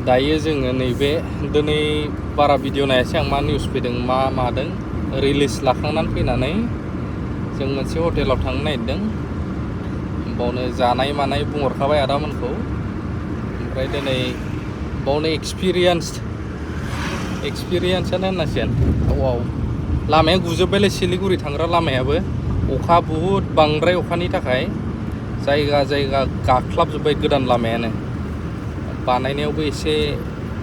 दायो जोङो नैबे दिनै बारा भिडिअ नायासै आं मा निउस फैदों मा मादों रिलिज लाखांनानै फैनानै जों मोनसे हटेलाव थांनो नागिरदों बावनो जानाय मानाय बुंहरखाबाय आदामोनखौ ओमफ्राय दिनै बावनो एक्सपिरियेन्सआनो होननांसिगोन औ लामाया गुजोब्बायलै सिलिगुरि थांग्रा लामायाबो अखा बुहुद बांद्राय अखानि थाखाय जायगा जायगा गाख्लाबजोब्बाय गोदान लामायानो बानायनायावबो एसे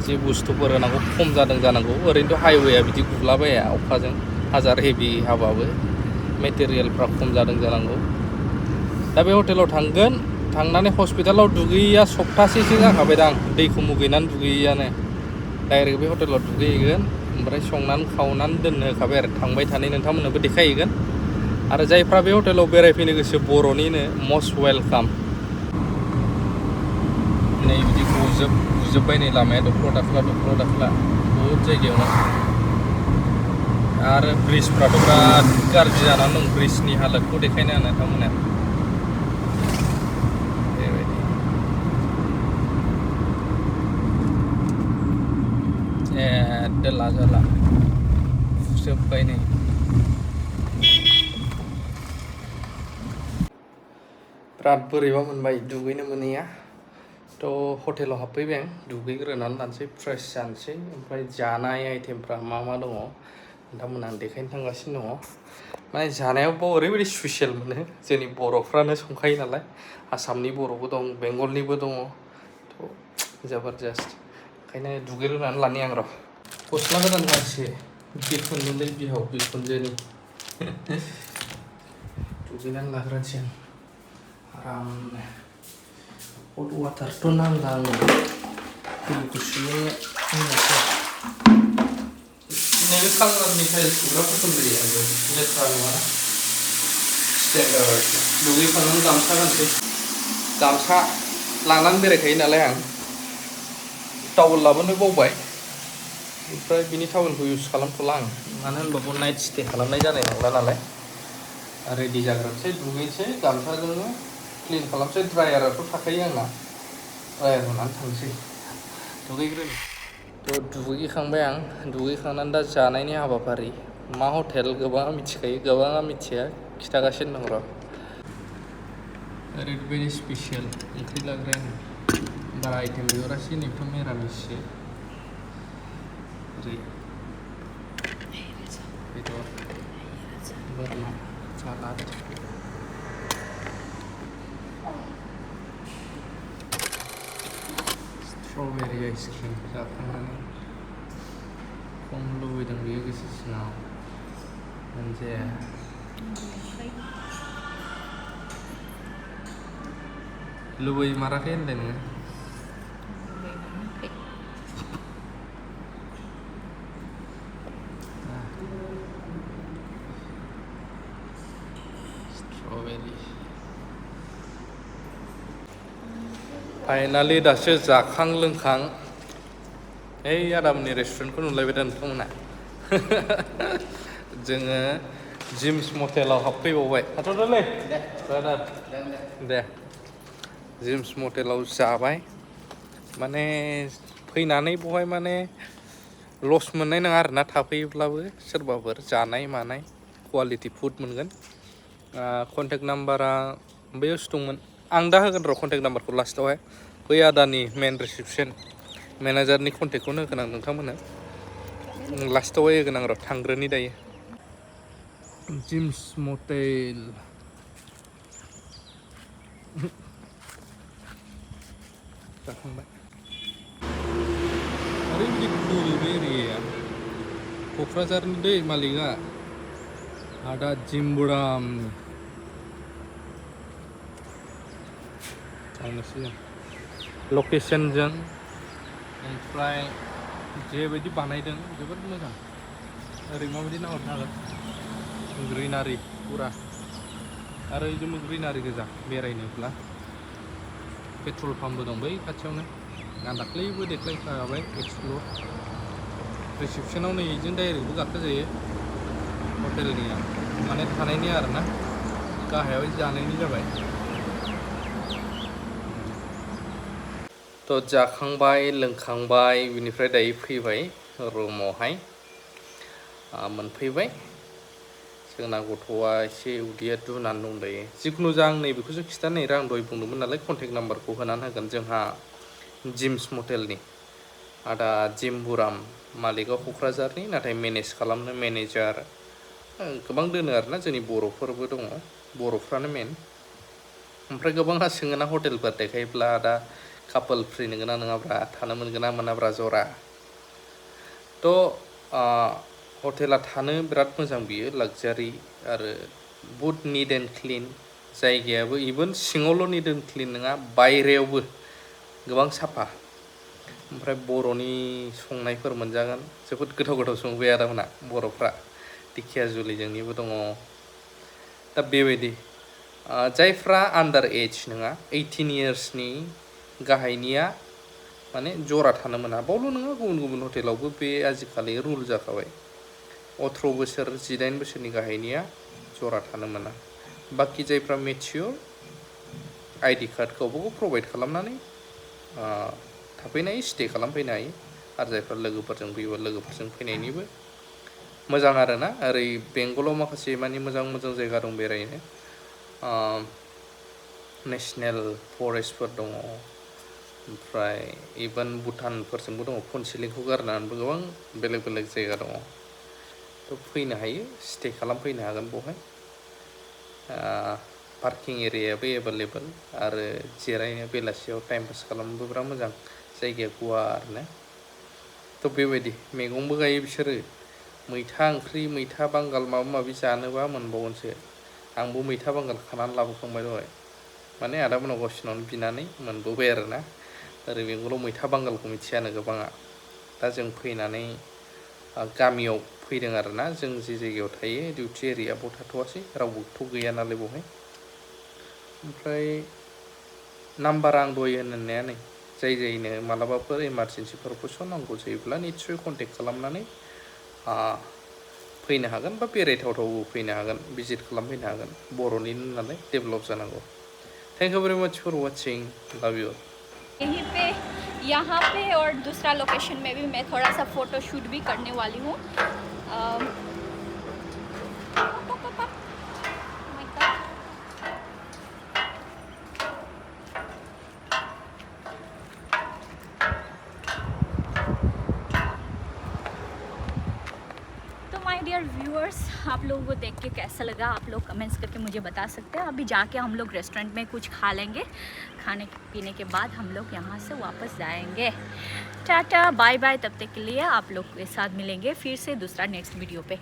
जि बुस्थुफोर होनांगौ खम जादों जानांगौ ओरैनोथ' हाइवेआ बिदि गुलाबाया अखाजों हाजार हेभि हाबाबो मेटेरियेलफ्रा खम जादों जानांगौ दा बे हटेलाव थांगोन थांनानै हस्पिटालाव दुगैयैया सप्तासेसो जाखाबायदां दैखौ मुगैनानै दुगैयैयानो डाइरेक्ट बे हटेलाव दुगैहैगोन ओमफ्राय संनानै खावनानै दोननो होखाबाय आरो थांबाय थानाय नोंथांमोननोबो देखायहैगोन आरो जायफ्रा बे हटेलाव बेरायफैनो गोसो बर'निनो मस्ट वेलकाम नै बिदि गुजोब्बाय नै लामाया दख्ल दाख्ला बहुद जायगायावनो आरो ब्रिजफ्राथ' बिराद गाज्रि जानानै दं ब्रिजनि हालोदखौ देखायनो हानो नोंथांमोना बेबायदि एकदम लाजाला जोब्बाय नै बिराद बोरैबा मोनबाय दुगैनो मोनैया थ' हटेलाव हाबफैबाय आं दुगैग्रोनानै लानोसै फ्रेश जानोसै ओमफ्राय जानाय आइटेमफ्रा मा मा दङ नोंथांमोना आं देखायनो थांगासिनो दङ माने जानायावबो ओरैबायदि स्पेसियेल मोनो जोंनि बर'फ्रानो संखायो नालाय आसामनि बर'बो दं बेंगलनिबो दङ थ' जबरदस्त ओंखायनो दुगैग्रोनानै लानि आं र' गस्ला गोदान गांसे बिखुनजोलै बिहाव बिखुनजोनि दुगैनानै लाग्रोनोसै आं आरामनो हट वाटारथ' नांला आंनो दै गुसुनो होनोसै नैबे कालरारनि टाइल्स सुग्राफोरखौ नुयो लेथ्रा नङा स्टेन्डार्ड दुगैखांनानै गामसा गानसै गामसा लानानै बेरायखायो नालाय आं टावेल लाबोनो बावबाय ओमफ्राय बिनि टावेलखौ इउज खालामथ'ला आं मानो होनबाबो नाइट स्टे खालामनाय जानाय नंला नालाय रेडि जाग्रोनोसै दुगैनोसै गामसाजोंनो क्लिन खालामसै ड्रायाराथ' थाखायो आंना ड्रायार होनानै थांसै दुगैग्रोनो थ' दुगैखांबाय आं दुगैखांनानै दा जानायनि हाबाफारि मा हटेल गोबाङा मिथिखायो गोबाङा मिथिया खिथागासिनो दं र' ओरैबायदि स्पेसियेल ओंख्रि लाग्रायानो बारा आइटेम बिहरासै नैथ' मिरामिससो ओरै बेदर बोरमा सालाद स्ट्रबेरि आइसक्रिम जाखांनानै खम लुबैदों बेयो गोसो सिङाव मोनजाया लुबैमाराखै होनदों नोङो स्ट्रबेरि फाइनालि दासो जाखां लोंखां ओइ आदामोननि रेस्टुरेन्टखौ नुलायबाय दा नोंथांमोना जोङो जिम्स मटेलाव हाबफैबावबाय हाथ'दोलै दे जिम्स मटेलाव जाबाय माने फैनानै बहाय माने लस मोननाय नङा आरोना थाफैयोब्लाबो सोरबाफोर जानाय मानाय कुवालिटि फुड मोनगोन कन्टेक्ट नाम्बारा बैयावसो दंमोन आं दा होगोन र' कन्टेक्ट नाम्बारखौ लास्टावहाय बै आदानि मेन रिसिपसन मेनेजारनि कन्टेक्टखौनो होगोन आं नोंथांमोननो लास्टावहाय होगोन आं र' थांग्रोनि दायो जिम्स मटेल जाखांबाय ओरैबायदि कुल बे एरियाया क'क्राझारनि दै मालिकआ आदा जिम्बुरामनि थांनोसै जों लकेसनजों ओमफ्राय जेबायदि बानायदों जोबोद मोजां ओरै माबायदि नाहरनो हागोन ग्रिनारि फुरा आरो बिदिनो ग्रिनारि गोजा बेरायनोब्ला पेट्रल पाम्पबो दं बै खाथियावनो आं दाख्लैबो देखायखाबाय एक्सप्ल'र रिसिपसनाव नै बिदिनो डाइरेक्टबो गाखोजायो हटेलनिया माने थानायनि आरोना गाहायाव जानायनि जाबाय तो जाखांबाय लोंखांबाय बिनिफ्राय दायो फैबाय रुमावहाय मोनफैबाय। जोंना गथ'आ एसे उदैया दुनानै दं दायो। जिखुनु जा आं नैबेखौसो खिथानो आं दहाय बुंदोंमोन नालाय कन्टेक्ट नाम्बारखौ होनानै होगोन। जोंहा जिम्स मटेलनि आदा जिम्बुराम मालिकआ क'क्राझारनि, नाथाय मेनेज खालामनो मेनेजार गोबां दोनो आरोना, जोंनि बर'फोरबो दङ, बर'फ्रानो मेन। ओमफ्राय गोबांहा सोङोना हटेलफोर देखायोब्ला दा कापोल फ्रि नोंगोना नङाब्रा, थानो मोनगोना मोनाब्रा जरा। थ' हटेला थानो बिराद मोजां, बियो लाक्जारि आरो बुहुद निट एन्ड क्लिन। जायगायाबो इभेन सिङावल' निट एन्ड क्लिन नङा, बायरायावबो गोबां साफा। ओमफ्राय बर'नि संनायफोर मोनजागोन, जोबोद गोथाव गोथाव संबाय आदामोना बर'फ्रा। दिखिया जुलि जोंनिबो दङ। दा बेबायदि जायफ्रा आन्डार एज नङा, 18 इयार्सनि गाहायनिया माने जरा थानो मोना। बावल' नङा, गुबुन गुबुन हटेलावबो बे आजिखालि रुल जाखाबाय। 18 बोसोर 19 बोसोरनि गाहायनिया जरा थानो मोना। बाखि जायफ्रा मेचियर आइडि कार्ड गावबागाव प्रभाइड खालामनानै थाफैनो हायो, स्टे खालामफैनो हायो। आरो जायफ्रा लोगोफोरजों फैयोबा लोगोफोरजों फैनायनिबो मोजां आरोना। ओरै बेंगलाव माखासे माने मोजां मोजां जायगा दं बेरायनो। नेसनेल फरेस्टफोर दङ, ओमफ्राय इभेन भुटानफोरजोंबो दङ, फनसिलिंखौ गारनानैबो गोबां बेलेग बेलेग जायगा दङ। थ' फैनो हायो, स्टे खालामफैनो हागोन बेवहाय। पार्किं एरियायाबो एभेलेबेल आरो जिरायनो बेलासियाव टाइम पास खालामनोबो बिराद मोजां, जायगाया गुवारनो। थ' बेबायदि मैगंबो गायो बिसोरो। मैथा ओंख्रि, मैथा बांगाल माबा माबि जानोबा मोनबावगोनसो। आंबो मैथा बांगाल खानानै लाबोखांबाय दहाय, माने आदामोनाव गावसिनावनो बिनानै मोनबोबाय आरोना। ओरै बेंगलाव मैथा बांगालखौ मिथियानो गोबाङा। दा जों फैनानै गामियाव फैदों आरोना, जों जे जायगायाव थायो डिउटि एरिया बाव थाथ'वासै, रावबोथ' गैया नालाय बेवहाय। ओमफ्राय नाम्बारा आं दहाय होननाया नै, जाय जायनो मालाबाफोर इमारजेन्सिफोरखौसो नांगौ जायोब्ला निस्सय कन्टेक्ट खालामनानै फैनो हागोन, बा बेरायथावथावबो फैनो हागोन, भिजिट खालामफैनो हागोन। बर'निनो नालाय डेभेलप जानांगौ। Thank you very much for watching, love you. यहीं पे, यहाँ पे और दूसरा लोकेशन में भी मैं थोड़ा सा फ़ोटो शूट भी करने वाली हूँ। डियर व्यूअर्स, आप लोगों को देख के कैसा लगा आप लोग कमेंट्स करके मुझे बता सकते हैं। अभी जाके हम लोग रेस्टोरेंट में कुछ खा लेंगे, खाने पीने के बाद हम लोग यहाँ से वापस जाएंगे। टाटा बाय बाय, तब तक के लिए आप लोग के साथ मिलेंगे फिर से दूसरा नेक्स्ट वीडियो पे।